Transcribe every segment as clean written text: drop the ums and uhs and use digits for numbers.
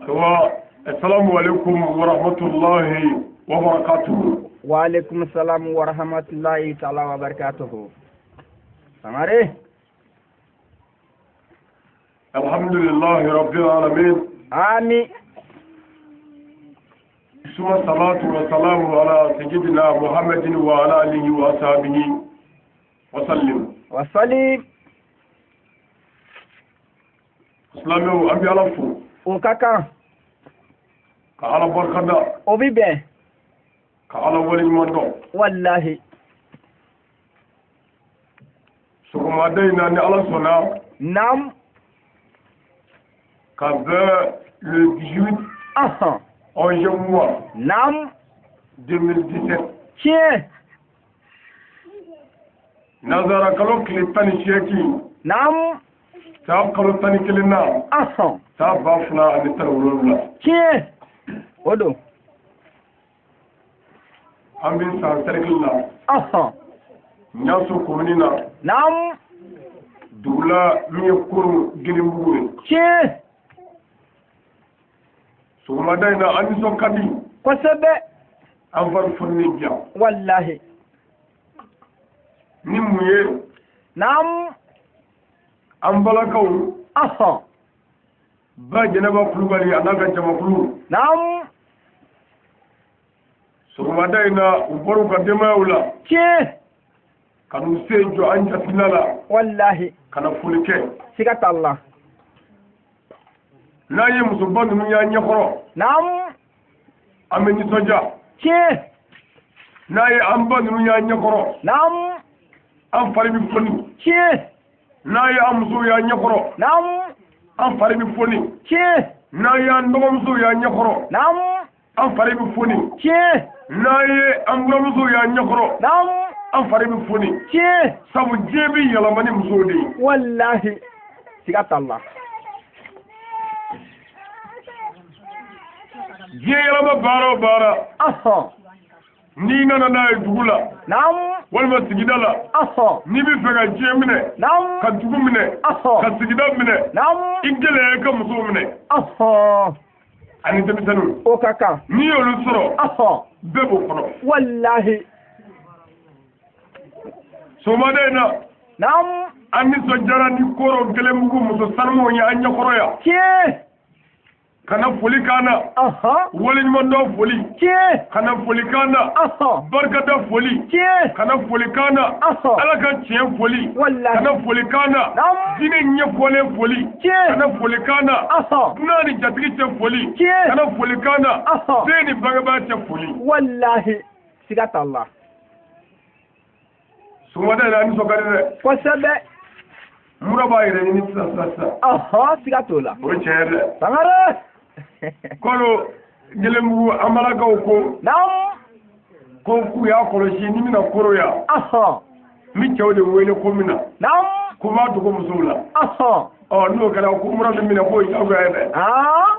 Wa assalamu alaikum wa rahmatullahi wa barakatuhu. Wa alaikum salam wa rahmatullahi ta'ala wa barakatuhu. Sangare. Alhamdulillahi rabbil alamin. Amin. Suma salatu wa salamu ala sayyidina Muhammadin wa ala alihi wa ashabihi wa sallim. Wa sallim. Silamɛw, an bɛ Ala fo. O ka kan. Ka Ala barikada. O bi bɛn. Ka Ala waleɲuman dɔn. Wallahi. Sɔgɔmada in na, ni Ala sɔnna. Naam. Ka bɛn le 18. 11e mois. Naam. 2017. Tiɲɛ. Nazara kalo tile 18. Naam. San kalo 11 na. San 2017. Tiɲɛ. O don. An bɛ san cercle la. Ɲaso commune na. Naam. Dugu la min ye Koro Gelenbugu ye. Tiɲɛ. Sɔgɔmada in na, an nisɔn ka di. Kosɛbɛ. An fari fununen bi yan. Wallahi. Ni mun ye? Naam. An balakaw. Ba Jɛnɛba Kulubali a n'a ka jamakulu. Naam. Sɔgɔmada in na, u bɔra u ka denbayaw la. Tiɲɛ. Ka n'u sen jɔ an jatigila la. Wallahi. Ka na foli kɛ. Siga t'a la. N'an ye musoba ninnu y'an ɲɛkɔrɔ. Naam. An bɛ nisɔndiya. Tiɲɛ. N'an ye an ba ninnu y'an ɲɛkɔrɔ. Naam. An fari bɛ foni. Tiɲɛ. N'an ye an musow y'an ɲɛkɔrɔ. Naam. An fari bɛ foni. Tiɲɛ. N'an y'an dɔgɔmusow y'an ɲɛkɔrɔ. Naam. An fari bɛ foni. Tiɲɛ. N'an ye an buramusow y'an ɲɛkɔrɔ. Naam. An fari bɛ foni. Tiɲɛ. Sabu diɲɛ bɛ yɛlɛma ni musow de ye. Wallahi. Siga t'a la. Diɲɛ yɛlɛma baara o baara. N'i nana n'a ye dugu la. Naam. Walima sigida la. N'i bɛ fɛ ka diɲɛ minɛ. Naam. Ka dugu minɛ. Ka sigida minɛ. Naam. I gɛlɛya i ka musow minɛ. Ani denmisɛnninw. O ka kan. N'i y'olu sɔrɔ. Bɛɛ b'o kɔnɔ. Wallahi. Sɔgɔmada in na. Naam. An nisɔndiyara ni Koro Gelenbugu muso sanumaw ye an ɲɛkɔrɔ yan. Tiɲɛ. Ka na foli k'an na. Waleɲumandɔn foli. Tiɲɛ. Ka na foli k'an na. Barikada foli. Tiɲɛ. Ka na foli k'an na. Ala ka tiɲɛ foli. Wallahi. Ka na foli k'an na. Naam. Diinɛ ɲɛfɔlen foli. Tiɲɛ. Ka na foli k'an na. Dunan ni jatigi cɛ foli. Tiɲɛ. Ka na foli k'an na. Den ni bangebaa cɛ foli. Wallahi. Siga t'a la. Sɔgɔmada in na, an nisɔn ka di dɛ. Kosɛbɛ. Mura b'a yɛrɛ ɲini sisan sisan sisan. Siga t'o la. O ye tiɲɛ ye dɛ. Sangare. Kɔrɔ Gelenbugu an balakaw ko. Naam. Ko k'u y'a kɔlɔsi ni bɛna Koro yan. N bɛ cɛw de wele ko min na. Naam. Ko n b'a dogo musow la. Ɔ n'o kɛra ko mura bɛ minɛ k'o ye diyagoya ye dɛ.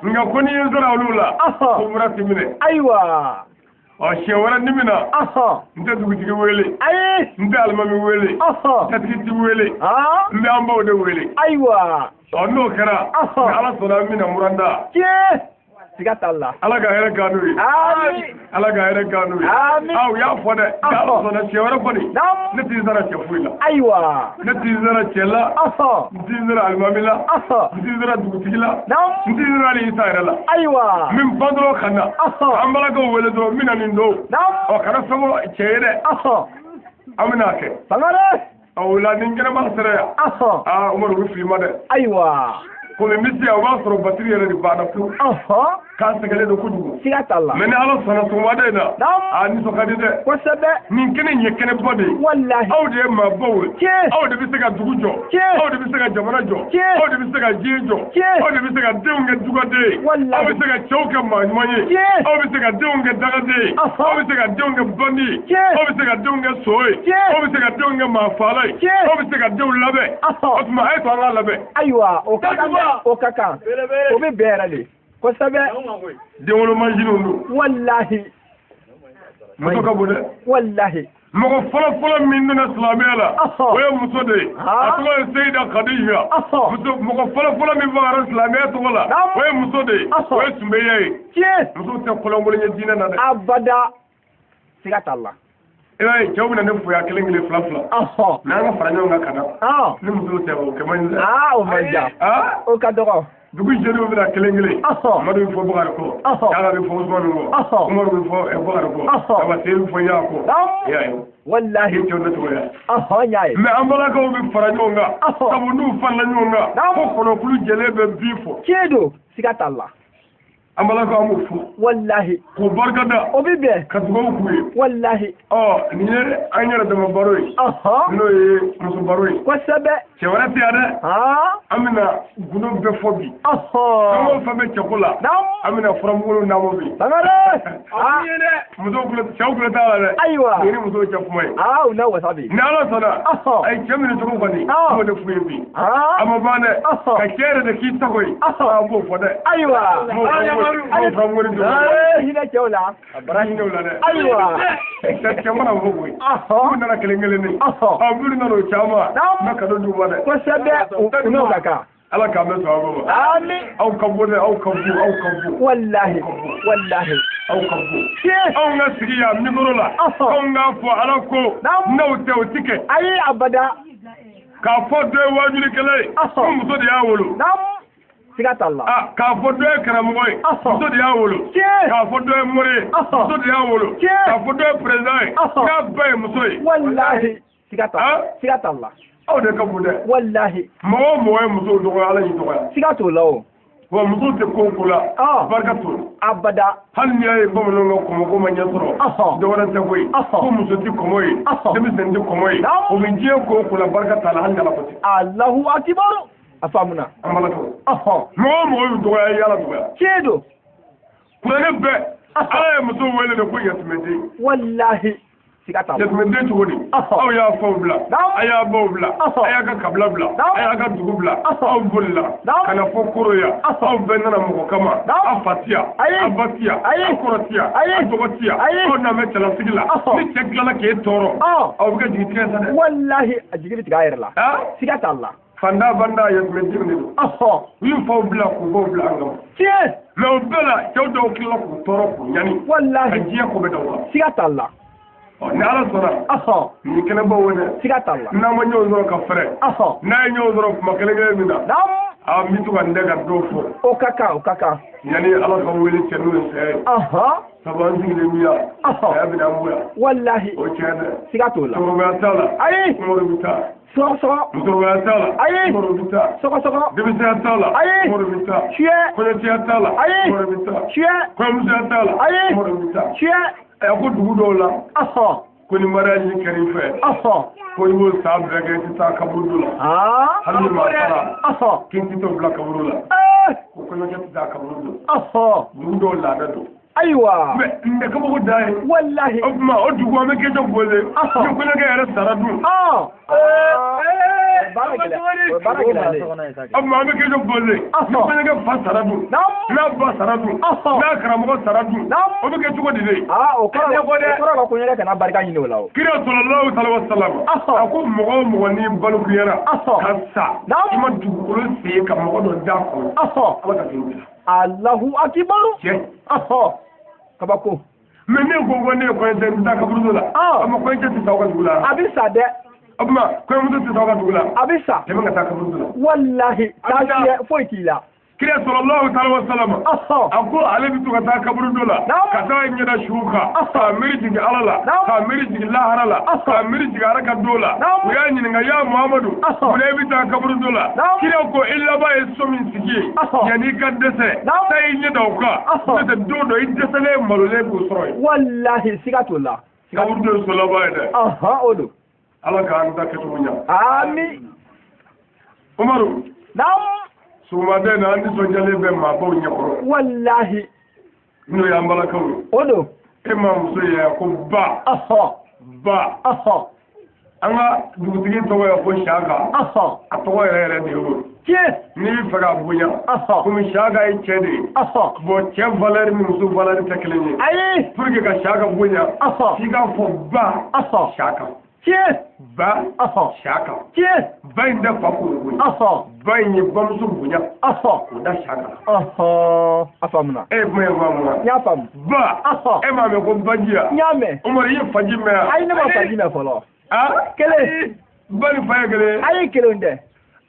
Nka ko n'i ye n sɔrɔ olu la. Ko mura tɛ minɛ. Ayiwa. Ɔ siɲɛ wɛrɛ ni min na. N tɛ dugutigi wele. Ayi. N tɛ alimami wele. Jatigiti wele. N bɛ an baw de wele. Ayiwa. Ɔ n'o kɛra. Ni Ala sɔnna n bɛna muranda. Tiɲɛ. Siga t'a la. Ala ka hɛrɛ k'an n'u ye. Amin. Ala ka hɛrɛ k'an n'u ye. Amin. Aw y'a fɔ dɛ. Ni Ala sɔnna siɲɛ wɛrɛ kɔni. Naam. Ne t'i sara cɛ foyi la. Ayiwa. Ne t'i sara cɛ la. N t'i sara alimami la. N t'i sara dugutigi la. Naam. N t'i sara hali Isa yɛrɛ la. Ayiwa. N bɛ ban dɔrɔn ka na. An balakaw wele dɔrɔn n bɛna nin don. Naam. Ɔ kana fɛn fɔ cɛ ye dɛ. An bɛna a kɛ. Sangare. Ɔ o la ni kɛnɛma sera yan. Aa Umaru, u bɛ fili ma dɛ. Ayiwa. Komi n bɛ se yan, o b'a sɔrɔ batiri yɛrɛ de banna pewu. K'a sɛgɛnnen don kojugu. Siga t'a la. Mɛ ni Ala sɔnna sɔgɔmada in na. Naam. A nisɔn ka di dɛ. Kosɛbɛ. Nin kɛnɛ in ye kɛnɛba de ye. Wallahi. Aw de ye maabaw ye. Tiɲɛ. Aw de bɛ se ka dugu jɔ. Tiɲɛ. Aw de bɛ se ka jamana jɔ. Tiɲɛ. Aw de bɛ se ka diɲɛ jɔ. Tiɲɛ. Aw de bɛ se ka denw kɛ dugaden ye. Wallahi. Aw bɛ se ka cɛw kɛ maa ɲuman ye. Tiɲɛ. Aw bɛ se ka denw kɛ dagaden ye. Aw bɛ se ka denw kɛ bandi ye. Tiɲɛ. Aw bɛ se ka denw kɛ so ye. Tiɲɛ. Aw bɛ se ka denw kɛ maa faala ye. Tiɲɛ. Aw bɛ se ka denw labɛn. O tuma a ye to an k'a labɛn. Ayiwa, o ka kan dɛ. O ka kan. O bɛ bɛn yɛrɛ de. Kosɛbɛ. Denwolo mansinw don. Wallahi. Muso ka bon dɛ. Wallahi. Mɔgɔ fɔlɔ fɔlɔ min donna silamɛya la, o ye muso de ye. A tɔgɔ ye Seyida Khadija. Muso mɔgɔ fɔlɔ fɔlɔ min fagara silamɛya tɔgɔ la, o ye muso de ye. O ye Sumeya ye. Tiɲɛ. Musow tɛ kɔlɔnkolon ye diinɛ na dɛ. Abada. Siga t'a la. I b'a ye cɛw bɛ na ne foya kelen kelen fila fila. N'an ka fara ɲɔgɔn kan ka na. Ni musow tɛ o kɛ man ɲi dɛ. O man jan. O ka dɔgɔ. Dugu jeliw bɛna kelen kelen. Amadu bɛ fɔ Bakari kɔ. Yala bɛ fɔ Usumani kɔ. Umaru bɛ fɔ Bakari kɔ. Abasiri bɛ fɔ Yaa kɔ. I y'a ye. Walahi. I cɛw ne tɔgɔ ya. N y'a ye. Mais an balakaw bɛ fara ɲɔgɔn kan. Sabu n'u farala ɲɔgɔn kan. Ko kɔnɔkulu jɛlen bɛ bin fɔ. Tiɲɛ don, siga t'a la. An balakaw an b'o fɔ. Walahi. K'o barika da. O bɛ bɛn. Ka dugawu k'u ye. Walahi. Ɔ nin ye an yɛrɛ dama baro ye. N'o ye muso baro ye. Kosɛbɛ. Cɛ wɛrɛ tɛ yan dɛ. An bɛna gundo bɛɛ fɔ bi. Fɛn o fɛn bɛ cɛko la. An bɛna furamugu n'a ma bi. Sangare. Musow kulo cɛw kulo t'a la dɛ. Ayiwa. Nin ni musow cɛ kuma ye. U n'a wasa bi. Ni Ala sɔnna. A ye cɛ minɛ cogo kɔni. An b'o de f'u ye bi. A ma ban dɛ. Ka cɛ yɛrɛ de k'i sago ye. An b'o fɔ dɛ. Ayiwa. An b'o furamugu ni hinɛ cɛw la. A bara hinɛ u la dɛ. Ayiwa. Cɛ mana fɔ koyi. Minnu nana kelen kelen de. Ɔ minnu nana o caman. N bɛ cadeau d'u ma dɛ. Kosɛbɛ u n'o ka kan. Ala k'an bɛ sɔn aw ma. Ami. Aw ka bon dɛ, aw ka bon, aw ka bon. Walahi, walahi. Aw ka bon. Anw ka sigi yan micro la. Anw k'a fɔ Ala ko n'aw tɛ o ti kɛ. Ayi abada. K'a fɔ dɔ ye waajulikɛla ye. Ko muso de y'a wolo. Siga t'a la. K'a fɔ dɔ ye karamɔgɔ ye. Muso de y'a wolo. K'a fɔ dɔ ye mori ye. Muso de y'a wolo. K'a fɔ dɔ ye président ye. K'a ba ye muso ye. Walahi. Siga t'a la. Siga t'a la. Aw de ka bon dɛ. Walahi. Mɔgɔ o mɔgɔ ye musow dɔgɔya, Ala y'i dɔgɔya. Siga t'o la o. Wa musow tɛ ko o ko la. Barika t'o la. Abada. Hali n'i y'a ye bamananw ka kɔmɔko ma ɲɛ sɔrɔ. Dɔ wɛrɛ tɛ koyi. Ko muso tɛ kɔmɔ ye. Denmisɛnnin tɛ kɔmɔ ye. O bɛ diɲɛ ko o ko la barika t'a la hali n'Ala ko tɛ. Alahu akibaru. A faamuna. An balakaw. Mɔgɔ o mɔgɔ y'u dɔgɔya, i y'Ala dɔgɔya. Tiɲɛ don. Kuranɛ bɛɛ. Ala ye muso wele de ko yatimɛden. Walahi. Yatimɛden cogo di? Aw y'a faw bila, a y'a baw bila, a y'a ka kabila bila, a y'a ka dugu bila, aw bolila ka na fɔ koro yan, aw bɛɛ nana mɔgɔ kama, a fa ti yan, a ba ti yan, a kɔrɔ ti yan, a dɔgɔ ti yan, aw nan bɛ cɛlasigi la, ni cɛ tilala k'e tɔɔrɔ, aw bɛ kɛ jigi tigɛ sa dɛ. Walahi, a jigi bɛ tigɛ a yɛrɛ la. Siga t'a la. Fanda banda yatimɛdenw de don. U y'u faw bila k'u baw bila an kama. Tiɲɛ. Mais o bɛɛ la cɛw dɔw tilala k'u tɔɔrɔ k'u ɲani. Walahi. Ka diɲɛ ko bɛɛ da u kan. Siga t'a la. Ni Ala sɔnna. Nin kɛnɛbaw ye dɛ. Siga t'a la. N'an ma ɲɔgɔn sɔrɔ ka fɛrɛ. N'a ye ɲɔgɔn sɔrɔ kuma kelen kelen min na. A n bɛ to ka n dɛ ka dɔw fɔ. O ka kan, o ka kan. Yanni Ala ka wele cɛ n'o ye saya ye. Sabu an sigilen bi yan. Saya bɛna an bonya. Walahi. O tiɲɛ dɛ. Siga t'o la. Cɛkɔrɔbaya t'a la. Ayi. Umaru bɛ taa. Sɔgɔsɔgɔ. Musokɔrɔbaya t'a la. Ayi. Umaru bɛ taa. Sɔgɔsɔgɔ. Denmisɛnya t'a la. Ayi. Umaru bɛ taa. Tiɲɛ. Kɔɲɔcɛya t'a la. Ayi. Umaru bɛ taa. Tiɲɛ. Kɔɲɔmusoya t'a la. Ayi. Umaru bɛ taa. Tiɲɛ. A ko dugu dɔw la. Ko ni mariage kɛra i fɛ. Ko i b'o san bɛɛ kɛ i tɛ taa kaburudo la. Hali ni maa sara. K'i tɛ t'o bila kaburu la. Ko kɔɲɔkɛ tɛ taa kaburu don. Dugu dɔw laada don. Ayiwa. Mais nin tɛ kabako dan ye. Walahi. O tuma o dugu an bɛ question poser. Ni kɔɲɔkɛ yɛrɛ sara dun. O tuma an bɛ question poser. Ni kɔɲɔkɛ fa sara dun. N'a ba sara dun. N'a karamɔgɔ sara dun. O bɛ kɛ cogo di de? O kɔrɔ ko kɔɲɔkɛ kana barika ɲini o la o. Kira sallallahu alaihi wa sallam. A ko mɔgɔ o mɔgɔ n'i balokuyara. Ka sa. I ma dugukolo sen ka mɔgɔ dɔ da kɔnɔ. Ala ka k'i bila. Alahu akibaru. Tiɲɛ. Kabako. Mais ne ko ne ye kɔɲɔcɛ n bɛ taa kaburudo la. A ma kɔɲɔcɛ tɛ taa aw ka dugu la. A bɛ sa dɛ. O tuma kɔɲɔmuso tɛ taa aw ka dugu la. A bɛ sa. Cɛ bɛ ka taa kaburudo la. Walahi. Taa fiyɛ foyi t'i la. Kira sallallahu alaihi wa sallam. A ko ale bɛ to ka taa kaburudo la. Ka taa ɲɛda su kan. K'a miiri jigin Ala la. K'a miiri jigin lahara la. K'a miiri jigin Ala ka don la. U y'a ɲininka ya Muhamadu. Munna i bɛ taa kaburudo la. Kira ko i laban ye so min sigi ye. Yanni i ka dɛsɛ. Taa i ɲɛ da o kan. N'o tɛ don dɔ i dɛsɛlen malolen b'o sɔrɔ yen. Walahi siga t'o la. Kaburudo ye so laban ye dɛ. O don. Ala k'an ta kɛcogo ɲɛ. Ami. Umaru. Naamu. Sɔgɔmada in na an nisɔndiyalen bɛ maabaw ɲɛkɔrɔ. Walahi. N'o y'an balakaw ye. O don. E ma muso ye ko ba. Ba. An ka dugutigi tɔgɔ ye ko Saka. A tɔgɔ yɛrɛ yɛrɛ de y'o ye. Tiɲɛ. N'i bɛ fɛ k'a bonya. Komi Siyaka ye cɛ de ye. Bon cɛ valeur ni muso valeur tɛ kelen ye. Ayi. Pour que ka Siyaka bonya. F'i k'a fɔ ba. Siyaka. Tiɲɛ. Ba. Siyaka. Tiɲɛ. Ba in tɛ fa k'o bonya. Ba in ye bamuso bonya. K'o da Siyaka la. A faamuna. E ye kuma in faamu wa? N y'a faamu. Ba. E m'a mɛn ko baji ya? N y'a mɛn. Umaru i ye faji mɛn wa? Ayi ne ma faji mɛn fɔlɔ. Kelen. Ba ni fa ye kelen ye. Ayi kelen tɛ.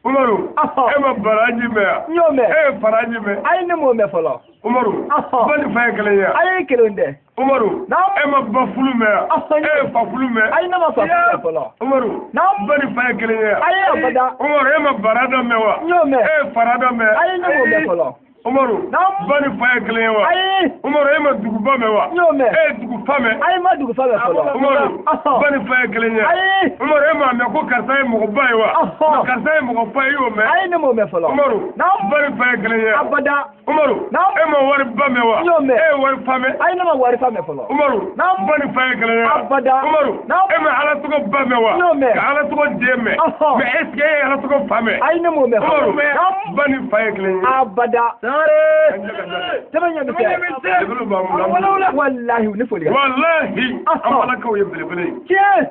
Umaru. E ma baraji mɛn wa? N y'o mɛn. E ye faraji mɛn. Ayi ne m'o mɛn fɔlɔ. Umaru. Ba ni fa ye kelen ye wa? Ayi kelen tɛ. Umaru. E ma bafulu mɛn wa? E ye fafulu mɛn. Ayi ne ma fafulu mɛn fɔlɔ. Umaru. Ba ni fa ye kelen ye wa? Ayi abada. Umaru e ma barada mɛn wa? N y'o mɛn. E ye farada mɛn. Ayi ne m'o mɛn fɔlɔ. Umaru. Ba ni fa ye kelen ye wa? Ayi. Umaru e ma duguba mɛn wa? N y'o mɛn. E ye dugufa mɛn. Ayi n ma dugufa mɛn fɔlɔ. Umaru. Ba ni fa ye kelen ye. Ayi. Umaru e m'a mɛn ko karisa ye mɔgɔba ye wa? Karisa ye mɔgɔba ye i y'o mɛn. Ayi ne m'o mɛn fɔlɔ. Umaru. Ba ni fa ye kelen ye. Abada. Umaru. E ma wari ba mɛn wa? N y'o mɛn. E ye wari fa mɛn. Ayi ne ma wari fa mɛn fɔlɔ. Umaru. Ba ni fa ye kelen ye. Abada. Umaru. E ma Ala tɔgɔ ba mɛn wa? N y'o mɛn. Ka Ala tɔgɔ den mɛn. Mais est ce que e ye Ala tɔgɔ fa mɛn? Ayi ne m'o mɛn fɔlɔ. Umaru. Ba ni fa ye kelen ye. Abada. Wallahi ni foli. Wallahi an balakaw ye belebele ye. Tiɲɛ.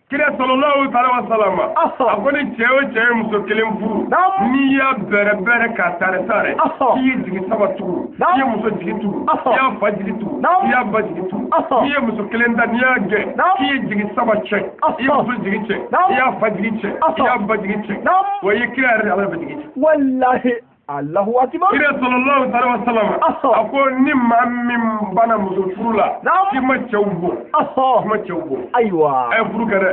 Kira sallallahu alaihi wa sallam. A ko ni cɛ o cɛ ye muso kelen furu. N'i y'a bɛrɛ bɛrɛ k'a tare tare. K'i ye jigi saba tugu. I ye muso jigi tugu. I y'a fa jigi tugu. I y'a ba jigi tugu. N'i ye muso kelen ta n'i y'a gɛn. K'i ye jigi saba cɛ. I ye muso jigi cɛ. I y'a fa jigi cɛ. I y'a ba jigi cɛ. Wa i ye kira yɛrɛ de Ala bɛ jigi cɛ. Wallahi. Allahu akbar. Kira sallallahu alaihi wa sallam. A ko ni maa min banna muso furu la. K'i ma cɛw bɔ. K'i ma cɛw bɔ. Ayiwa. A ye furu kɛ dɛ.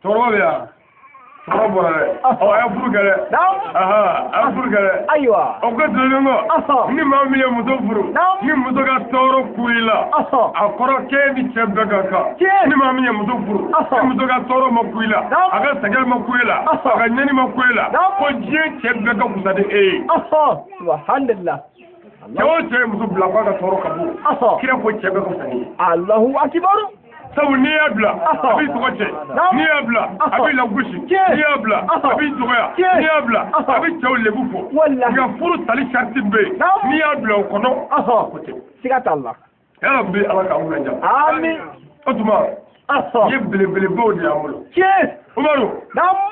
Cɛkɔrɔba bɛ yan. Cɛkɔrɔba bɔra dɛ. A ye furu kɛ dɛ. A ye furu kɛ dɛ. Ayiwa. O ko tɛmɛnen kɔ. Ni maa min ye muso furu. Ni muso ka tɔɔrɔ ku i la. A kɔrɔ k'e ni cɛ bɛɛ ka kan. Ni maa min ye muso furu. Ni muso ka tɔɔrɔ ma ku i la. A ka sɛgɛn ma ku i la. A ka ɲɛni ma ku i la. Ko diɲɛ cɛ bɛɛ ka fusa ni e ye. Subhanallah. Cɛ o cɛ ye muso bila k'a ka tɔɔrɔ ka bon. Kira ko cɛ bɛɛ ka fusa ni ye. Allahu akbar. Sabu n'i y'a bila a b'i tɔgɔ cɛ, n'i y'a bila a b'i lagosi, n'i y'a bila a b'i dɔgɔya, n'i y'a bila a bɛ cɛw lebu fɔ. Nka furu tali sariti bɛ yen, n'i y'a bila o kɔnɔ, o tɛ. Siga t'a la. Yarabi Ala k'an wula ja. Ami. O tuma i ye belebelebaw de y'an bolo. Tiɲɛ. Umaru.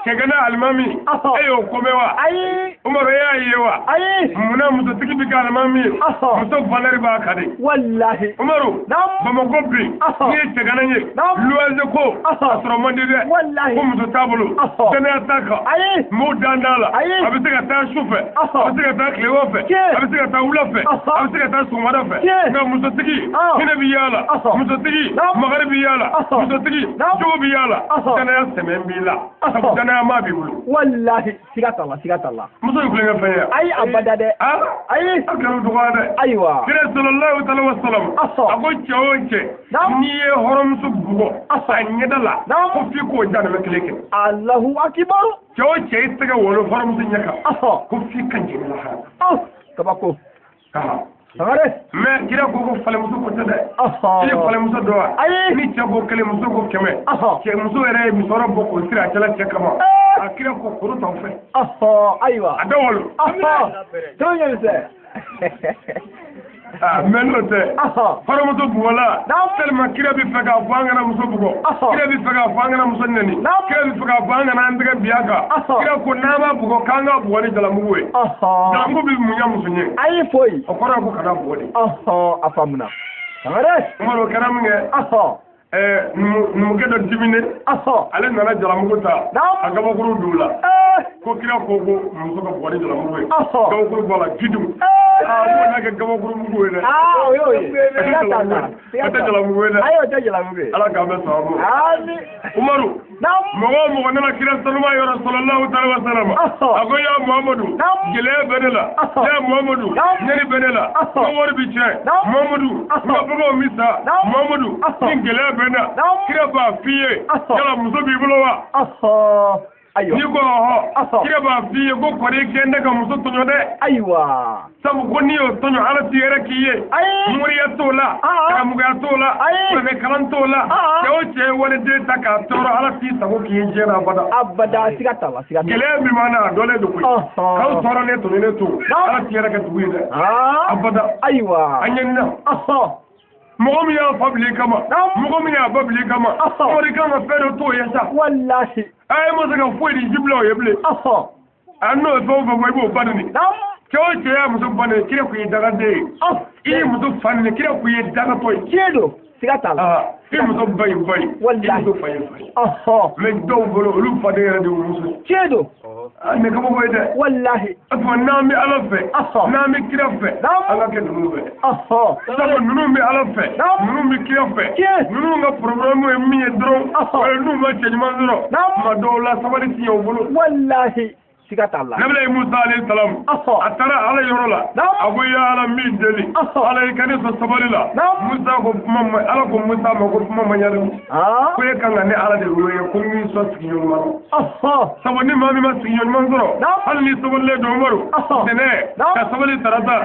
Cɛgana alimami. E y'o ko mɛn wa? Ayi. Umaru e y'a ye wa? Ayi. Munna musotigi bɛ kɛ alimami ye? Muso valeur b'a kan de. Walahi. Umaru. Bamakɔ bi. N'i ye cɛgana ye. Luwanse ko. A sɔrɔ man di dɛ. Walahi. Ko muso t'a bolo. Danaya t'a kan. Ayi. M'o dan t'a la. Ayi. A bɛ se ka taa su fɛ. A bɛ se ka taa tilema fɛ. A bɛ se ka taa wula fɛ. A bɛ se ka taa sɔgɔmada fɛ. Nka musotigi. Hinɛ bɛ y'a la. Musotigi. Makari bɛ y'a la. Musotigi. Jogo bɛ y'a la. Danaya sɛmɛ b'i la. Sabu danaya maa b'i bolo. Walahi siga t'a la, siga t'a la. Muso ye kulonkɛ fɛn ye. Ayi abada dɛ. Ayi. A kɛra dɔgɔya dɛ. Ayiwa. Kira sallallahu alaihi wa sallam. A ko cɛ o cɛ. N'i ye hɔrɔnmuso bugɔ. A ɲɛda la. Ko f'i k'o jahanama kelen kɛ. Allahu akbar. Cɛ o cɛ i tɛgɛ wolo hɔrɔnmuso ɲɛ kan. Ko f'i ka jeni lahara. Kabako. Sangare. Mais kira ko ko falemuso ko tɛ dɛ. I ye falemuso dɔn wa? Ayi. Ni cɛ ko kelen muso ko kɛmɛ. Cɛ muso yɛrɛ ye musɔrɔ bɔ k'o siri a cɛla cɛ kama. A kira ko kuru t'aw fɛ. Ayiwa. A bɛ wolo. Tɔn ɲɛ misɛn. Mais n'o tɛ. Hɔrɔnmuso bugɔla. Tellement kira bɛ fɛ k'a fɔ an kana muso bugɔ. Kira bɛ fɛ k'a fɔ an kana muso nɛni. Kira bɛ fɛ k'a fɔ an kana an tɛgɛ bin a kan. Kira ko n'an b'a bugɔ k'an k'a bugɔ ni jalamugu ye. Jalamugu bɛ mun ɲɛ muso ɲɛ? Ayi foyi. O kɔrɔ ye ko kana bugɔ de. A faamuna. Sangare. Umaru o kɛra min kɛ. Numukɛ dɔ diminen. Ale nana jalamugu ta. A gabakuru don o la. Ko kira ko ko muso ka bugɔ ni jalamugu ye. Gabakuru bɔ a la jidenw. Ko n'a kɛ gabakuru mugu ye dɛ. O y'o ye. Siga t'a la. O tɛ jalamugu ye dɛ. Ayi o tɛ jalamugu ye. Ala k'an bɛn sababu ma. Ami. Umaru. Mɔgɔ o mɔgɔ nana kira sanuma yɔrɔ sallallahu alaihi wa sallam. A ko ya Muhamadu. Gɛlɛya bɛ ne la. Ya Muhamadu. Ɲɛni bɛ ne la. N ka wari bi tiɲɛ. Muhamadu. N ka baganw bi sa. Muhamadu. Ni gɛlɛya bɛ ne na. Kira b'a f'i ye. Yala muso b'i bolo wa? Ayiwa. N'i ko ɔhɔ, kira b'a f'i ye ko kɔri kɛ ne ka muso tɔɲɔ dɛ. Ayiwa. Sabu ko n'i y'o tɔɲɔ Ala t'i yɛrɛ k'i ye. Ayi. Moriya t'o la. Karamɔgɔya t'o la. Ayi. Kuranɛ kalan t'o la. Cɛ o cɛ ye waliden ta k'a tɔɔrɔ Ala t'i sago k'i ye diɲɛ na abada. Abada siga t'a la siga t'a la. Gɛlɛya min b'an na a dɔnnen don koyi. K'aw tɔɔrɔlen tɔɲɔlen to Ala t'i yɛrɛ kɛ dugu ye dɛ. Abada. Ayiwa. An ɲɛ nin na. Mɔgɔ min y'a fa bila i kama, mɔgɔ min y'a ba bila i kama, o de kan ka fɛn dɔ t'o ye sa. Walahi. A ye ma se ka foyi di ji bila o ye bilen. A n'o ye fɛn o fɛn fɔ i b'o ba neni. Cɛ o cɛ y'a muso ba neni, kira kun ye dagaden ye. I ye muso fa neni, kira kun ye dagatɔ ye. Tiɲɛ don, siga t'a la. I muso ba ye ba ye. Walahi. I muso fa ye fa ye. Mais dɔw bolo olu faden yɛrɛ de y'u muso ye. Tiɲɛ don. Nin kabako ye dɛ. Walahi. O tuma n'an bɛ Ala fɛ, n'an bɛ kira fɛ, an ka kɛ ninnu fɛ. Sabu ninnu bɛ Ala fɛ, ninnu bɛ kira fɛ, ninnu ka problème ye min ye dɔrɔn, wala n'u ma cɛ ɲuman sɔrɔ, tuma dɔw la sabali ti ɲɛ u bolo. Walahi. Siga t'a la. Nabila Musa alayhi salam, a taara Ala yɔrɔ la, a ko ya Ala min deli, Ala i ka ne sɔn sabali la. Musa ko kuma ma, Ala ko Musa ma ko kuma ma ɲa dɛ. Ko e kan ka ne Ala de wele ko n k'i sɔn sigiɲɔgɔn ɲuman na. Sabu ni maa min ma sigiɲɔgɔn ɲuman sɔrɔ, hali ni sabalilen don Umaru, tɛnɛ ka sabali tarata,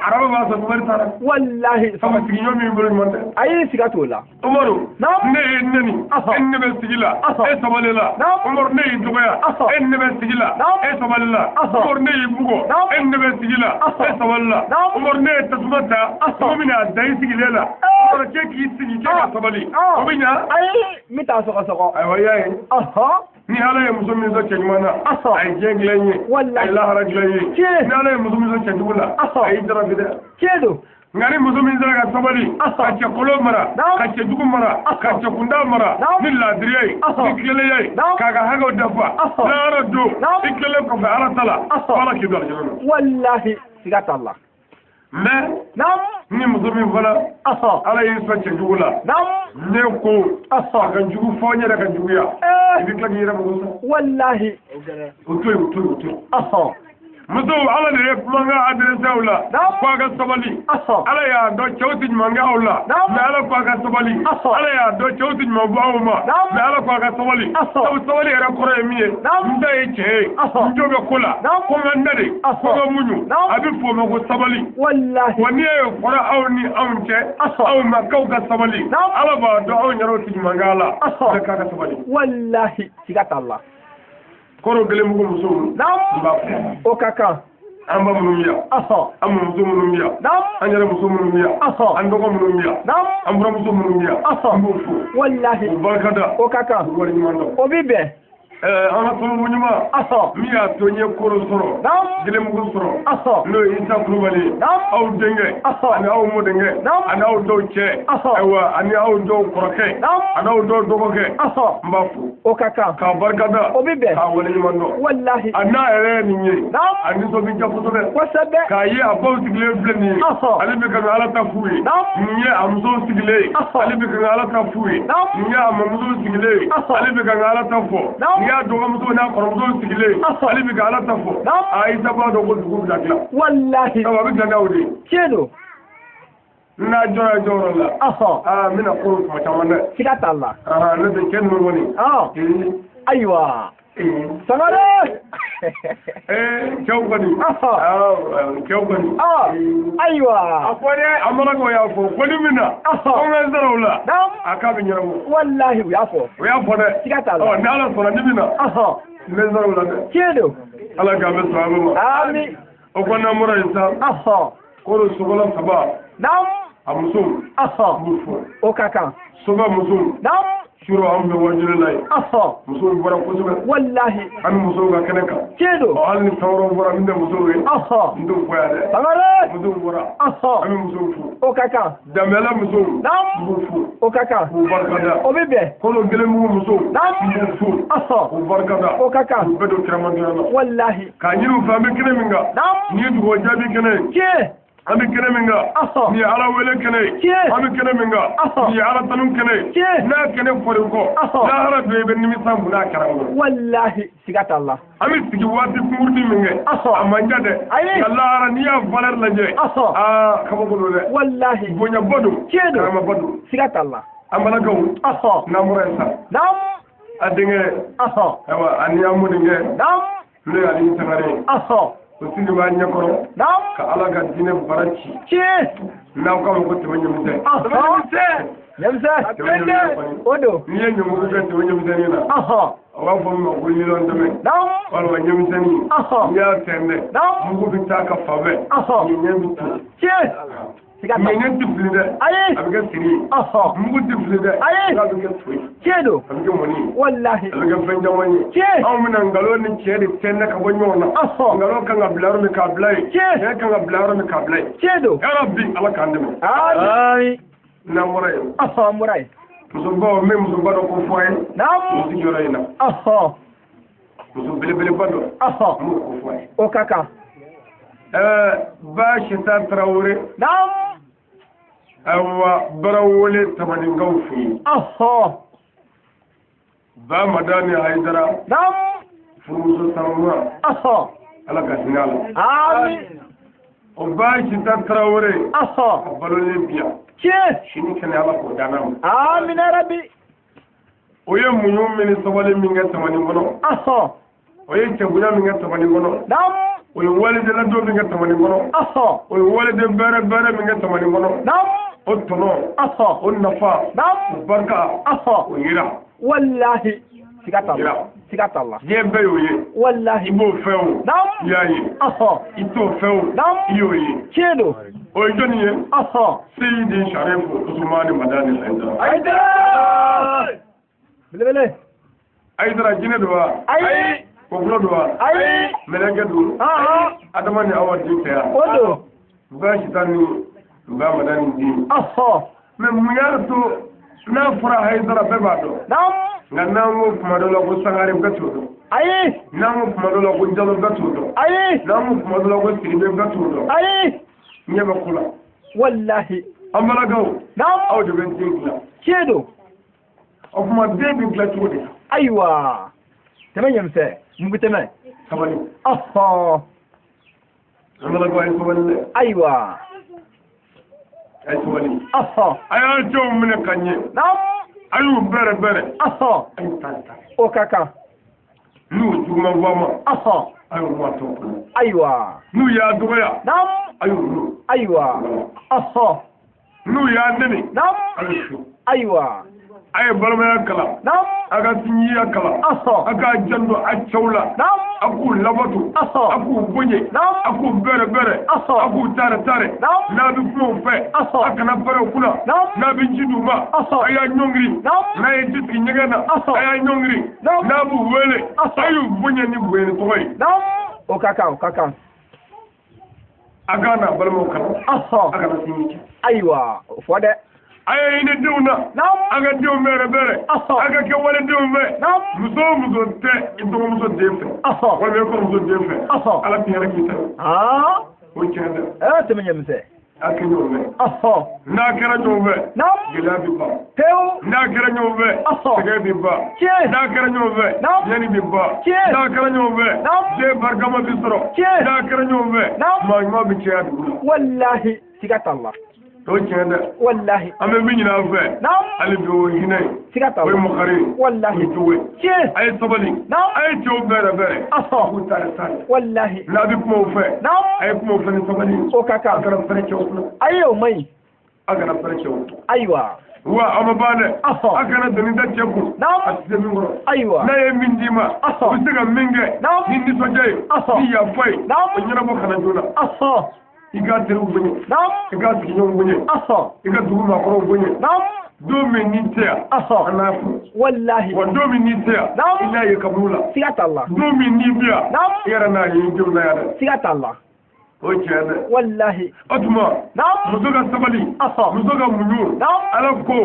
araba b'a sɔrɔ sabali taara. Walahi. Sabu sigiɲɔgɔn min bolo ɲuman tɛ. Ayi siga t'o la. Umaru, ne ye neni, e ne bɛ sigi la, e sabali la. Umaru ne y'i dɔgɔya, e ne bɛ sigi la. E sabali la. Umaru ne y'i bugɔ, e ne bɛ sigi la, e sabali la. Umaru ne ye tasuma ta, ko bɛna a da i sigilen la. Umaru k'e k'i sigi k'e ka sabali, o bɛ ɲa. Ayi, n bɛ taa sɔgɔsɔgɔ. Ayiwa i y'a ye. Ni Ala ye muso min sɔn cɛ ɲuman na, a ye diɲɛ dilan i ye, a ye lahara dilan i ye. Ni Ala ye muso min sɔn cɛ jugu la, a y'i jarabi dɛ. Tiɲɛ don. Nka ni muso min sera ka sabali, ka cɛ kolon mara, ka cɛ jugu mara, ka cɛ kunda mara, ni laadiriya ye, ni tilennenya ye, k'a ka hakɛw dafa, lahara don, i tilalen kɔfɛ Ala ta la, Ala k'i don alijinɛ na. Walahi, siga t'a la. Mais ni muso min fana, Ala y'i sɔn cɛ jugu la, ne ko a ka jugu fɔ n yɛrɛ ka juguya, i bɛ tila k'i yɛrɛ mago sa. Walahi. O to yen, o to yen, o to yen. Musow Ala de ye kumakan adressé aw la, ko a ka sabali. Ala y'a dɔn cɛw tɛ ɲuman kɛ aw la, mais Ala ko a ka sabali. Ala y'a dɔn cɛw tɛ ɲuman bɔ aw ma, mais Ala ko a ka sabali. Sabu sabali yɛrɛ kɔrɔ ye min ye, n ta ye cɛ ye, n jo bɛ ko la, ko n ka n da de, ko n ka muɲu, a bɛ f'o ma ko sabali. Walahi. Wa n'i y'o fɔra aw ni anw cɛ, aw ma k'aw ka sabali. Ala b'a dɔn anw yɛrɛw tɛ ɲuman kɛ a la, mais k'a ka sabali. Walahi, siga t'a la. Kɔrɔ Gɛlɛnbugu musow, n b'a fɔ. O ka kan. An ba minnu bɛ yan, an mɔmuso minnu bɛ yan, an yɛrɛ muso minnu bɛ yan, an dɔgɔ minnu bɛ yan, an buramuso minnu bɛ yan, an b'u fo. Walahi. U barika da. O ka kan. U waleɲuman dɔn. O bɛ bɛn. An ka sababu ɲuman min y'a to n ye koro sɔrɔ, Gɛlɛnbugu sɔrɔ, n'o ye Isa Kulubali ye, aw denkɛ ani aw mɔdenkɛ ani aw dɔw cɛ, ayiwa ani aw dɔw kɔrɔkɛ ani aw dɔw dɔgɔkɛ, n b'a fo. O ka kan. K'a barika da. O bɛ bɛn. K'a waleɲuman dɔn. Walahi. A n'a yɛrɛ ye nin ye, a nisɔn bɛ diya kosɛbɛ. Kosɛbɛ. K'a ye a baw sigilen filɛ nin ye, ale bɛ ka Ala ta f'u ye. Nin ye a musow sigilen ye, ale bɛ ka Ala ta f'u ye. Nin ye a mamusow sigilen ye, ale bɛ ka Ala ta fɔ. Nin y'a dɔgɔmuso n'a kɔrɔmuso sigilen, ale bɛ ka Ala ta fɔ. A Isa b'a dɔn ko dugu bila dilan. Walahi. Sabu a bɛ dilan n'aw de ye. Tiɲɛ don. N'a jɔra jɔyɔrɔ la. Aa n bɛna ko kuma caman dɛ. Siga t'a la. N'o tɛ cɛ ninnu kɔni. Ayiwa. Sangare. Cɛw kɔni. Cɛw kɔni. Ayiwa. A fɔ dɛ, a mana k'o y'a fɔ ko ni min na. Ko n ka sara o la. A k'a bɛ ɲɛnabɔ. Walahi u y'a fɔ. U y'a fɔ dɛ. Siga t'a la. Ni Ala sɔnna ni min na. N bɛ sara o la dɛ. Tiɲɛ don. Ala k'an bɛ sɔn a ma. Ami. O ko n'an bɔra yen sa. Koro sogola saba. A musow. N b'u fo. O ka kan. Soba musow. Suro an bɛ wajuli la yen. Musow bɔra kosɛbɛ. Walahi. An bɛ musow ka kɛnɛ kan. Tiɲɛ don. Hali ni fɛn wɛrɛw bɔra min tɛ musow ye. N t'o fɔ yan dɛ. Sangare. Musow bɔra. An bɛ musow fo. O ka kan. Danbɛlɛ musow. N b'u fo. O ka kan. K'u barika da. O bɛ bɛn. Kolo Gɛlɛnbugu musow. N b'u fo. K'u barika da. O ka kan. K'u bɛɛ don kiramantonya la. Walahi. K'a ɲini u fɛ an bɛ kɛnɛ min kan. Nin ye dugawu jaabi kɛnɛ ye. Tiɲɛ. An bɛ kɛnɛ min kan, nin ye Ala wele kɛnɛ ye, an bɛ kɛnɛ min kan, nin ye Ala tanu kɛnɛ ye, n'a kɛnɛ fɔr'i kɔ, lahara don i bɛ nimisa mun n'a kɛra n kɔnɔ. Walahi, siga t'a la. An bɛ sigi waati kunkurunin min kɛ, a man ca dɛ, nka lahara n'i y'a valeur lajɛ, aa kabako don dɛ. Walahi. Bonyaba don, tiɲɛ don, karamaba don. Siga t'a la. An balakaw, n'an bɔra yen sa. A denkɛ. Ayiwa ani an mɔdenkɛ. N'o ye Aliyu Sangare ye. O sigi b'a ɲɛkɔrɔ. Ka Ala ka diinɛ bara ci. N'aw k'a ma ko tɛmɛ ɲɛmisɛn. Ɲɛmisɛn. O don. N'i ye ɲɔmugu kɛ tɛmɛ ɲɛmisɛnnin na. A b'a fɔ min ma ko lilɔn tɛmɛ. Walima ɲɛmisɛnnin. N'i y'a tɛntɛn. Mugu bɛ taa ka fan fɛ. Ɲɛɲɛ bɛ to. Ɲɛɲɛ tɛ fili dɛ. A bɛ kɛ siri ye. Mugu tɛ fili dɛ. A bɛ kɛ to ye. Tiɲɛ don. A bɛ kɛ mɔni ye. Walahi. A bɛ kɛ fɛn caman ye. Tiɲɛ. Anw bɛna nkalon ni tiɲɛ de tɛntɛn ka bɔ ɲɔgɔn na. Nkalon kan ka bila yɔrɔ min k'a bila yen. Tiɲɛ. Tiɲɛ kan ka bila yɔrɔ min k'a bila yen. Tiɲɛ don. Yarabi Ala k'an dɛmɛ. Amin. N'an bɔra yen. An bɔra yen. Musobaw n bɛ musoba dɔ ko fɔ a ye. Naamu. Muso sigiyɔrɔ in na. Muso belebeleba dɔ. N b'o ko fɔ a ye. O ka kan. Baasita Tarawele. Naamu. Ayiwa Barawele Tamaninkaw fɛ yen. Ba Madani Hayidara. Naamu. Furumuso sanuma. Ala ka hinɛ a la. Amin. O Baasita Tarawele. A balolen bi yan. Tiɲɛ. Sini kɛnɛ Ala k'o d'an ma. Amina rabi. O ye muɲu min ni sabali min kɛ Tamanin kɔnɔ. O ye cɛbonya min kɛ Tamanin kɔnɔ. Naamu. O ye walidenladon min kɛ Tamanin kɔnɔ. O ye waliden bɛrɛ bɛrɛ min kɛ Tamanin kɔnɔ. Naamu. O tɔnɔ. O nafa. Naamu. O barika. O yira. Walahi. Siga t'a la. Siga t'a la. Diɲɛ bɛɛ y'o ye. Walahi. I b'o fɛ o. Naamu. I y'a ye. I t'o fɛ o. Naamu. I y'o ye. Tiɲɛ don. O ye jɔnni ye? Seyidi Sarifu Usumani Madani Hayidara. Hayidara. Belebele. Hayidara jinɛ don wa? Ayi. Kɔkolo don wa? Ayi. Mɛlɛkɛ don? Adama ni Awa den tɛ yan. O don. Baasita ni Ba Madani den. Mɛ mun y'a to n'a fɔra Hayidara bɛɛ b'a dɔn. Naamu. Nka n'an ko kuma dɔ la ko Sangare bɛɛ t'o dɔn. Ayi. N'an ko kuma dɔ la ko Jalo bɛɛ t'o dɔn. Ayi. N'an ko kuma dɔ la ko Sidibe bɛɛ t'o dɔn. Ayi. Ɲɛ bɛ ko la. Walahi. An balakaw. Naamu. Aw de bɛ den dilan. Tiɲɛ don. O tuma den bɛ dilan cogo di? Ayiwa. Tɛmɛ ɲɛmisɛn. Mugu tɛmɛ. Sabali. An balakaw a ye sabali dɛ. Ayiwa. A ye sabali. A y'a cɛw minɛ ka ɲɛ. Naamu. A y'u bɛrɛ bɛrɛ. A y'u ta ta. O ka kan. N'u juguman fɔ a ma. A y'u bɔ a tɔ kɔnɔ. Ayiwa. N'u y'a dɔgɔya. Naamu. A y'u wolo. Ayiwa. N'u y'a nɛni. Naamu. A y'u su. Ayiwa. A ye balimaya kalan. Naamu. A ka sinjiya kalan. A k'a janto a cɛw la. Naamu. A k'u labato. A k'u bonya. Naamu. A k'u bɛrɛ bɛrɛ. A k'u tare tare. Naamu. N'a bɛ kuma u fɛ. A kana bɛrɛ u kunna. Naamu. N'a bɛ ji d'u ma. A y'a ɲɔngiri. Naamu. N'a ye ji sigi ɲɛgɛn na. A y'a ɲɔngiri. Naamu. N'a b'u wele. A y'u bonya ni bonya ni tɔgɔ ye. Naamu. O ka kan o ka kan. A k'a n'a balimaw kalan. A kana sinji cɛ. Ayiwa o fɔ dɛ. A ye hinɛ denw na. Naamu. A ka denw bɛrɛ bɛrɛ. A ka kɛ waledenw fɛ. Naamu. Muso o muso tɛ i dɔgɔmuso den fɛ. Walima i kɔrɔmuso den fɛ. Ala tɛ hɛrɛ k'i ta. O tiɲɛ dɛ. Tɛmɛ ɲɛmisɛn. A kɛ ɲɔgɔn fɛ. N'a kɛra ɲɔgɔn fɛ. Naamu. Gɛlɛya bɛ ban. Pewu. N'a kɛra ɲɔgɔn fɛ. Sɛgɛn bɛ ban. Tiɲɛ. N'a kɛra ɲɔgɔn fɛ. Naamu. Ɲɛni bɛ ban. Tiɲɛ. N'a kɛra ɲɔgɔn fɛ. Naamu. Den barikama bɛ sɔrɔ. Tiɲɛ. N'a kɛra ɲɔgɔn fɛ. Naamu. Maa ɲuman bɛ caya dugu la. Walahi siga t'a la. O tiɲɛ dɛ. Walahi. An bɛ min ɲini aw fɛ. Naamu. Hali bi o ye hinɛ ye. Siga t'a la. O ye makari ye. Walahi. O ye jogo ye. Tiɲɛ. A ye sabali. Naamu. A ye cɛw bɛrɛ bɛrɛ. K'u tare tare. Walahi. N'a bɛ kuma u fɛ. Naamu. A ye kuma u fɛ ni sabali ye. O ka kan. A kana fɛrɛ cɛw kunna. Ayi o man ɲi. A kana fɛrɛ cɛw kunna. Ayiwa. Wa a ma ban dɛ. A kana doni da cɛ kun. Naamu. A tɛ se min kɔrɔ. Ayiwa. N'a ye min d'i ma. O bɛ se ka min kɛ. Naamu. Ni nisɔndiya ye. Ni yafa ye. Naamu. O ɲɛnabɔ kana joona. I ka teriw bonya. Naamu. I ka sigiɲɔgɔnw bonya. I ka dugu maakɔrɔw bonya. Naamu. Don min n'i tɛ yan. An n'a fɔ. Walahi. Wa don min n'i tɛ yan. Naamu. I n'a ye kaburu la. Siga t'a la. Don min n'i bɛ yan. Naamu. I yɛrɛ n'a ye i denw na yan dɛ. Siga t'a la. O tiɲɛ dɛ. Walahi. O tuma. Naamu. Muso ka sabali. Muso ka muɲu. Naamu. Ala ko.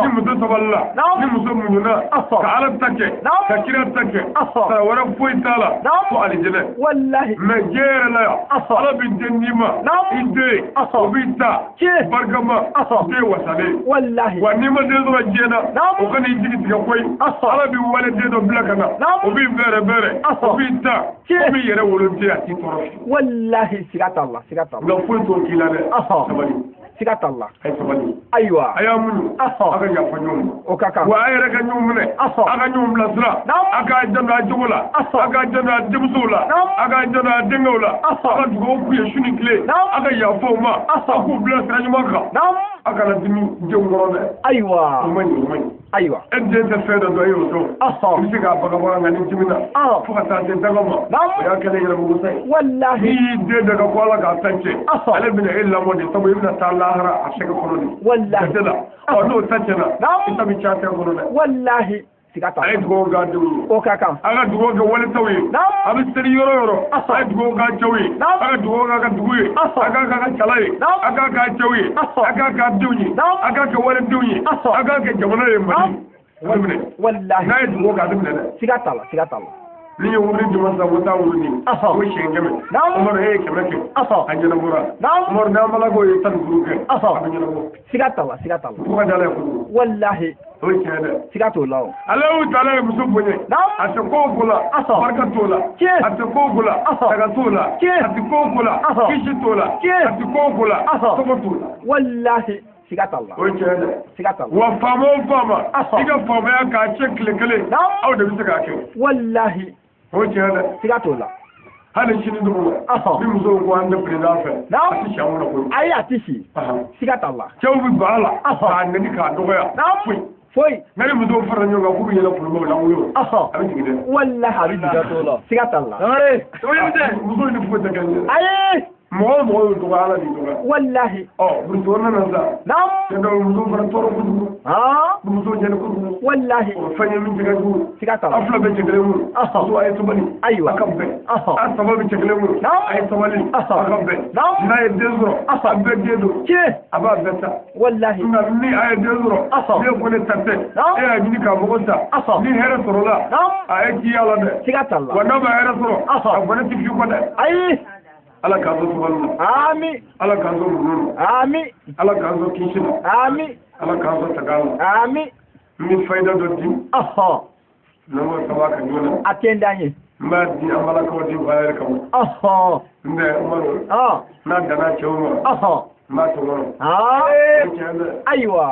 Ni muso sabalila. Naamu. Ni muso muɲuna. Ka Ala ta kɛ. Naamu. Ka kira ta kɛ. Sara wɛrɛ foyi t'a la. Naamu. Fo alijinɛ. Walahi. Mɛ diɲɛ yɛrɛ la yan. Ala bɛ den d'i ma. Naamu. I den. O b'i ta. Tiɲɛ. Barikama. Den wasalen. Walahi. Wa n'i ma den sɔrɔ diɲɛ na. Naamu. O kan'i jigi tigɛ koyi. Ala b'i wale den dɔ bila ka na. Naamu. O b'i bɛrɛ bɛrɛ. O b'i ta. Tiɲɛ. O b'i yɛrɛ wolo den a t'i tɔɔrɔ fiyewu. Walahi siga t'a la siga t'a la. Nka foyi t'o k'i la dɛ. Sabali. Siga t'a la. A ye sabali. Ayiwa. A y'a muɲu. A ka yafa ɲɔgɔn ma. O ka kan. Wa a yɛrɛ ka ɲɔgɔn minɛ. A ka ɲɔgɔn bilasira. A k'a janto a jogo la. A k'a janto a denmusow la. A k'a janto a denkɛw la. A ka dugawu k'u ye su ni tile. A ka yafa u ma. A k'u bila sira ɲuman kan. A kana dimi denw kɔrɔ dɛ. Ayiwa. O man ɲi, o man ɲi. Ayiwa. E den tɛ fɛn dɔ dɔn, e y'o dɔn. I bɛ se k'a bagabaga nka ni dimina. Fo ka taa se daga ma. O y'a kɛlen yɛrɛmugusa ye. Walahi. N'i y'i den daga ko Ala k'a ta tiɲɛ. Ale bɛna e lamɔ de sabu i bɛna taa lahara a sɛgɛ kɔnɔ de. Walahi. Jate la. Ɔ n'o ta tiɲɛna. I ta bɛ caya sɛgɛ kɔnɔ dɛ. Walahi. Siga t'a la. A ye dugawu k'a denw ye. O ka kan. A ka dugawu kɛ walitaw ye. A bɛ seli yɔrɔ o yɔrɔ. A ye dugawu k'a cɛw ye. A ka dugawu k'a ka dugu ye. A k'a k'a ka cala ye. A k'a k'a cɛw ye. A k'a k'a denw ye. A k'a kɛ walidenw ye. A k'a kɛ jamana ye Mali. A bɛ minɛ. Walahi. N'a ye dugawu kɛ a bɛ minɛ dɛ. Siga t'a la, siga t'a la. Ni ye wuli jama sa ko taa wuli ni. O siɲɛ 100. Umaru e ye 100 kɛ. A ɲɛnabɔra. Umaru n'an balakaw ye 15 kɛ. A bɛ ɲɛnabɔ. Siga t'a la, siga t'a la. Ko ka di Ala ye kojugu. Walahi. O ye tiɲɛ dɛ. Siga t'o la o. Alahu taala ye muso bonya. A tɛ ko o ko la. Barika t'o la. A tɛ ko o ko la. Daga t'o la. A tɛ ko o ko la. Kisi t'o la. A tɛ ko o ko la. Tɔgɔ t'o la. Walahi. Siga t'a la. O ye tiɲɛ dɛ. Siga t'a la. Wa faama o faama. I ka faamaya k'a cɛ tile kelen. Aw de bɛ se k'a kɛ. Walahi. O ye tiɲɛ dɛ. Siga t'o la. Hali sini dugu ma. Ni musow ko an tɛ président fɛ. A tɛ si an kɔnɔ koyi. Ayi a tɛ si. Siga t'a la. Cɛw bɛ ban a la. K'a nɛni k'a dɔgɔya. Foyi. Foyi. Nka ni musow farala ɲɔgɔn kan k'u bɛ yɛlɛ kulubaw la woyo. A bɛ jigin dɛ. Walahi a bɛ jigin. Siga t'a la. Musow ni foyi tɛ kɛ ɲɛ. Ayi. Mɔgɔ o mɔgɔ y'o dɔgɔya Ala b'i dɔgɔya. Walahi. Ɔ burusi kɔnɔna na sa. Cɛ dɔw musow fana tɔɔrɔ kojugu. Musow jɛni kojugu. Walahi. O fɛn ye min cɛ ka jugu. Siga t'a la. Aw fila bɛ cɛ kelen kun. Muso a ye sabali. Ayiwa. A ka bɛn. A saba bɛ cɛ kelen kun. A ye sabali. A ka bɛn. N'a ye den sɔrɔ. A bɛɛ den don. Tiɲɛ. A b'a bɛɛ ta. Walahi. Nka ni a ye den sɔrɔ. Ne ko ne ta tɛ. E y'a ɲini k'a mago sa. Ni hɛrɛ sɔrɔla. A ye k'i y'a la dɛ. Siga t'a la. Wa n'a ma hɛrɛ sɔrɔ. A bɔnɛ ti f'i kɔ dɛ. Ayi. Ala k'an to sabali la. Ami. Ala k'an to muɲu la. Ami. Ala k'an to kisi la. Ami. Ala k'an to taga la. Ami. N bɛ fayida dɔ di. N'an ko saba ka ɲɔgɔn na. A tɛ d'an ye. N b'a di an balakaw di valeur kama. N bɛ Umaru. N'a danna cɛw ma. N b'a to kɔnɔ. Tiɲɛ dɛ. Ayiwa.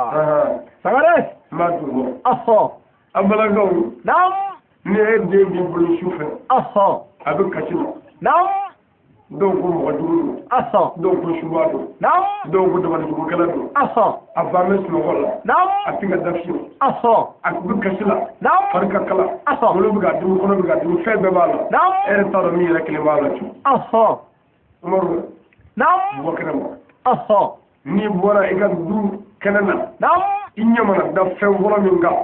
Sangare. N b'a to kɔnɔ. An balakaw. Naamu. Ni e den b'i bolo su fɛ. A bɛ kasi la. Naamu. Dɔw ko mɔgɔ jugu don. Dɔw ko suba don. Dɔw ko dabalijugukɛla don. A ba bɛ sunɔgɔ la. A tɛ ka da fiyewu. A bɛ kasi la. Fari ka kala. Bolo bɛ k'a dimi, kɔnɔ bɛ k'a dimi, fɛn bɛɛ b'a la. E yɛrɛ t'a dɔn min yɛrɛ kelen b'a la cogo. Umaru. Bɔ kɛnɛ ma. N'i bɔra i ka du kɛnɛ na. I ɲɛ mana da fɛn fɔlɔ min kan.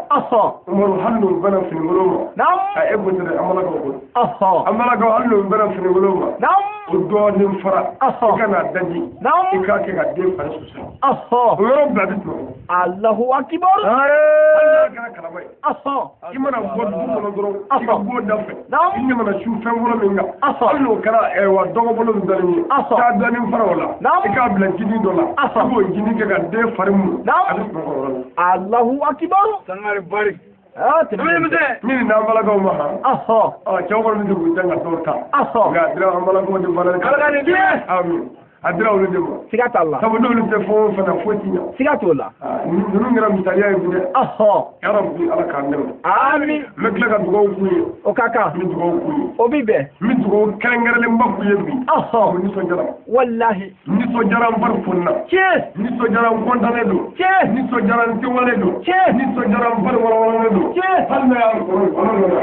Umaru hali n'o bɛnna finikolon ma. A e ko tɛ dɛ, an balakaw ko. An balakaw hali n'o bɛnna finikolon ma. O dɔɔnin fara. I ka n'a daji. I k'a kɛ ka den fari susa. O yɔrɔ bila a bɛ sunɔgɔ. Alahu akibaru. Hali n'a kɛra kalama ye. I mana bɔ dugu kɔnɔ dɔrɔn. I ka bɔ da fɛ. I ɲɛ mana su fɛn fɔlɔ min kan. Hali n'o kɛra dɔgɔbolo min dalen ye. Taa dɔɔnin fara o la. I k'a bila jinin dɔ la. I b'o jinin kɛ ka den fari mun. A bɛ sunɔgɔ o yɔrɔ la. Alahu akibaru. Sangare bari. Ni nin n'an balakaw ma han. Cɛw kɔni bɛ se k'u jan ka dɔw ta. Nka a dira an balakaw de fana. Ala ka nin diɲɛ. Amin. A dira olu de ma. Siga t'a la. Sabu n'olu tɛ fɛn o fɛn na foyi ti ɲɛ. Siga t'o la. Ninnu kɛra misaliya ye bi dɛ. Yarabi Ala k'an dɛmɛ. Amin. N bɛ tila ka dugawu k'u ye. O ka kan. N bɛ dugawu k'u ye. O bi bɛn. N bɛ dugawu kɛrɛnkɛrɛnlenba k'u ye bi. O nisɔndiyara. Walahi. N nisɔndiyara n fari fonina. Tiɲɛ. N nisɔndiyara n kɔntannen don. Tiɲɛ. N nisɔndiyara n sewalen don. Tiɲɛ. N nisɔndiyara n fari walawalalen don. Tiɲɛ. Hali n'a y'a sɔrɔ bana nana.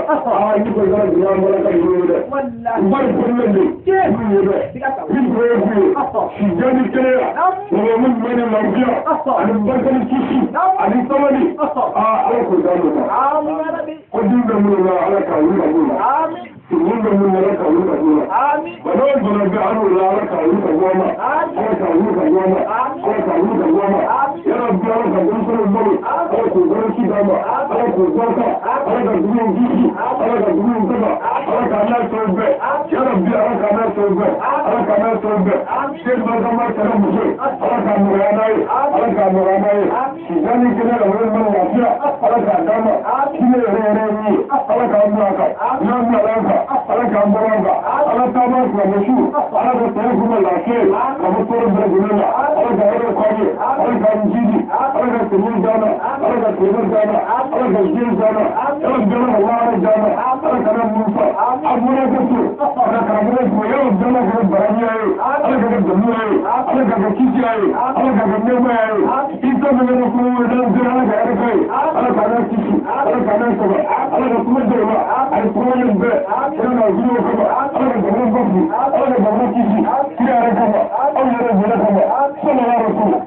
N nisɔndiyara bi an bɔra ka ninnu ye dɛ. Walahi. N fari foninen don. Tiɲɛ. N ye dɛ. Siga t'a la. N bɛ dugawu k'u ye. Sijɛ ni kɛnɛya. Mɔgɔ min bɛ ni lafiya. Ani barika ni kisi. Ani sabali. Ala k'o d'an ma. Amin yarabi. Ko den bɛ minnu na Ala k'a wuli ka b'u la. Amin. Ninnu bɛ minnu na Ala k'a wuli ka b'u la. Amin. Bana o bana bɛ an la Ala k'a wuli ka bɔ an ma. Amin. Ala k'a wuli ka bɔ an ma. Amin. Ala k'a wuli ka bɔ an ma. Amin. Yarabi Ala ka denmisɛnninw balo. Ala k'u balo ci d'an ma. Ala k'u barika. Ala ka dugu in kisi. Ala ka dugu in tanga. Ala k'a n'a sɔrɔ bɛɛ. Yarabi Ala k'a n'a sɔrɔ bɛɛ. Ala k'a n'a sɔrɔ bɛɛ. Den barikama kɛra muso ye. Ala k'a nɔgɔya n'a ye. Ala k'a nɔgɔya n'a ye. Sijɛ ni kɛnɛ ka wele mana lafiya. Ala k'a d'an ma. Hinɛ yɛrɛ yɛrɛ ye min ye. Ala k'an bila a kan. N'an bila an kan. Ala k'an bɔ an kan. Ala taama silamɛ su. Ala ka sɔrɔ k'u ma lafiya ye. Ka bɔ tɔɔrɔ bɛɛ lajɛlen la. Ala ka hɛrɛ k'an ye. Ala k'an jidi, Ala ka tɛmɛ d'an ma, Ala ka tɛmɛ d'an ma, Ala ka diɲɛ d'an ma, Ala ka jama ka lahara d'an ma, Ala kana mun fa, a bɔra ka so, ka karamɔgɔ fo, yɔrɔ jama ka kɛ baramiya ye, Ala ka kɛ damuya ye, Ala ka kɛ kisiya ye, Ala ka kɛ nɛɛmaya ye, i ta min kɛ kuma wɛrɛ n'an sera Ala ka hɛrɛ k'a ye, Ala k'an n'a kisi, Ala k'an n'a saba, Ala ka kuma d'o ma, a ye kuma min bɛɛ, kira n'a zuruw kama, Ala ka jamana basigi, Ala ka jamana kisi, kira yɛrɛ kama, aw yɛrɛ bonya kama, sallallahu alaihi wa sallam.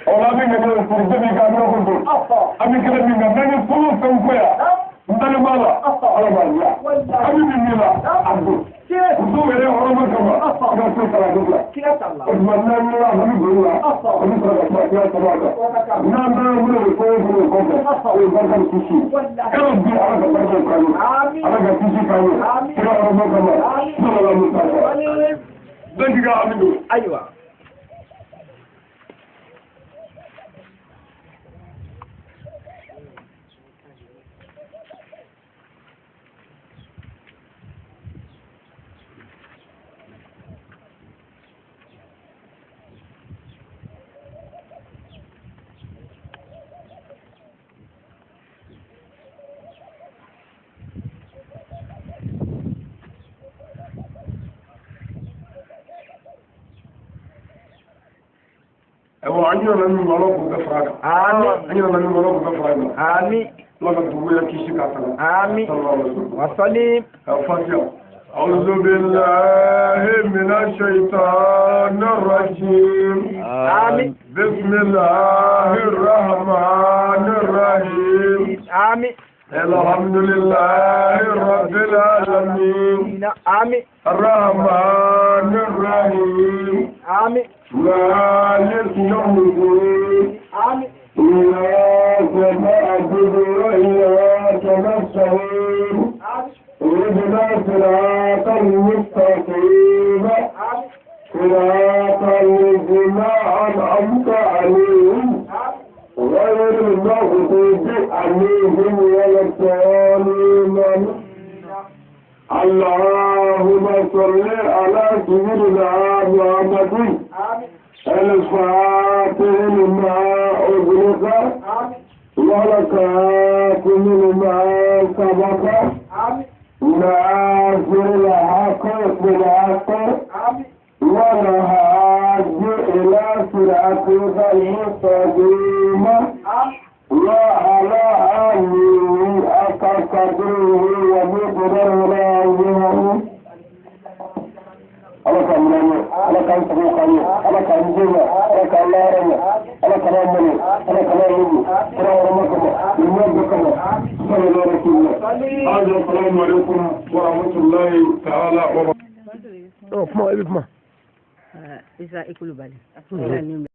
O la an bɛ ŋaniya siri bɛɛ b'i ka amina ko don. An bɛ kɛnɛ min kan, n'an ye fɛn o fɛn fɔ yan, n dalen b'a la, Ala b'a diya. An bɛ min min la, a don. Musow yɛrɛ hɔrɔnma kama, i ka so sara ko bila. O tuma n'an ɲɛna an bɛ boli la, an bɛ sɔrɔ ka kuma kira saba kan. N'an taara wele o fɛn o fɛn o kɔfɛ, o ye barika ni kisi. Yɔrɔ bi Ala ka barika k'an ye, Ala ka kisi k'an ye, kira hɔrɔnma kama, sallallahu alaihi wa sallam. Bɛɛ k'i ka ami don. Ayiwa. Ayiwa, an ɲinɛna min kɔ, Ala k'o bɛɛ fara a kan. Amin. An ɲinɛna min kɔ, Ala k'o bɛɛ fara a kan. Amin. Ala ka dugu yɛrɛ kisi k'a tanga. Amin. Sallallahu alaihi wa sallam. Wasalim. الفاتحة. أعوذ بالله من الشيطان الرجيم. Amin. بسم الله الرحمن الرحيم. Amin. الحمد لله رب العالمين. Amin. الرحمن الرحيم. Amin. مالك يوم الدين. Amin. إياك نعبد وإياك نستعين. اهدنا الصراط المستقيم. صراط الذين أنعمت عليهم غير المغضوب عليهم ولا الضالين. اللهم صل على سيدنا محمد الفاتح لما أغلق والخاتم لما سبق ناصر الحق بالحق والهادي إلى صراطك المستقيم وعلى آله حق قدره ومقداره العظيم. Ala k'an minɛ, Ala k'an sago k'an ye, Ala k'an bonya, Ala k'an lahara ɲɛ, Ala kana malo, Ala kana logo, kira hɔrɔma kama, ɲuman bɛɛ kama, sallallahu alaihi wa sallam. Assalamu alaikum wa rahmatullahi ta'ala wa barakatuh. Ɔ, kuma, i bɛ kuma. Isa i Kulubali.